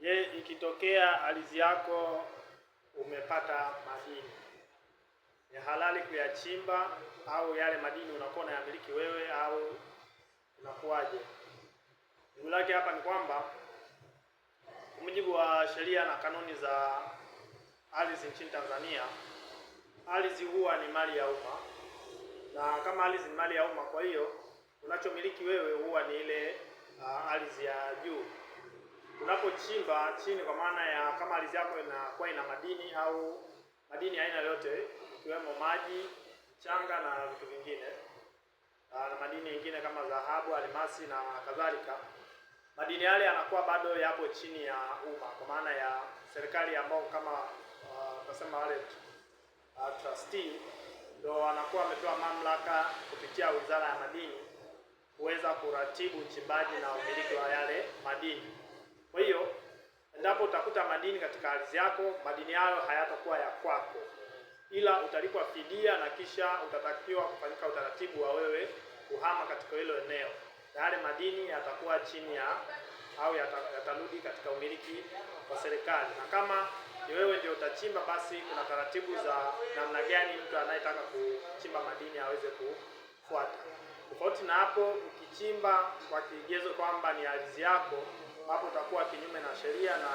Je, ikitokea ardhi yako umepata madini, ni halali kuyachimba au yale madini unakuwa unayamiliki wewe au inakuwaje? Jibu lake hapa ni kwamba kwa mujibu wa sheria na kanuni za ardhi nchini Tanzania, ardhi huwa ni mali ya umma, na kama ardhi ni mali ya umma, kwa hiyo unachomiliki wewe huwa ni ile ardhi ya juu unapochimba chini, kwa maana ya kama ardhi yako inakuwa ina madini au madini aina yoyote ikiwemo maji, mchanga na vitu vingine na madini mengine kama dhahabu, almasi na kadhalika, madini yale yanakuwa bado yapo chini ya umma, kwa maana ya serikali ambao kama tunasema wale trustee ndio wanakuwa wamepewa mamlaka kupitia Wizara ya Madini kuweza kuratibu uchimbaji na umiliki wa yale madini. Kwa hiyo endapo utakuta madini katika ardhi yako, madini hayo hayatakuwa ya kwako, ila utalipwa fidia na kisha utatakiwa kufanyika utaratibu wa wewe kuhama katika hilo eneo, na yale madini yatakuwa chini ya au yatarudi katika umiliki wa serikali. Na kama ni wewe ndio utachimba, basi kuna taratibu za namna gani mtu anayetaka kuchimba madini aweze kufuata. Tofauti na hapo, ukichimba kwa kigezo kwamba ni ardhi yako, hapo utakuwa kinyume na sheria na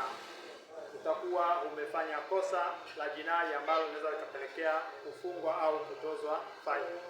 utakuwa umefanya kosa la jinai ambalo linaweza likapelekea kufungwa au kutozwa faini.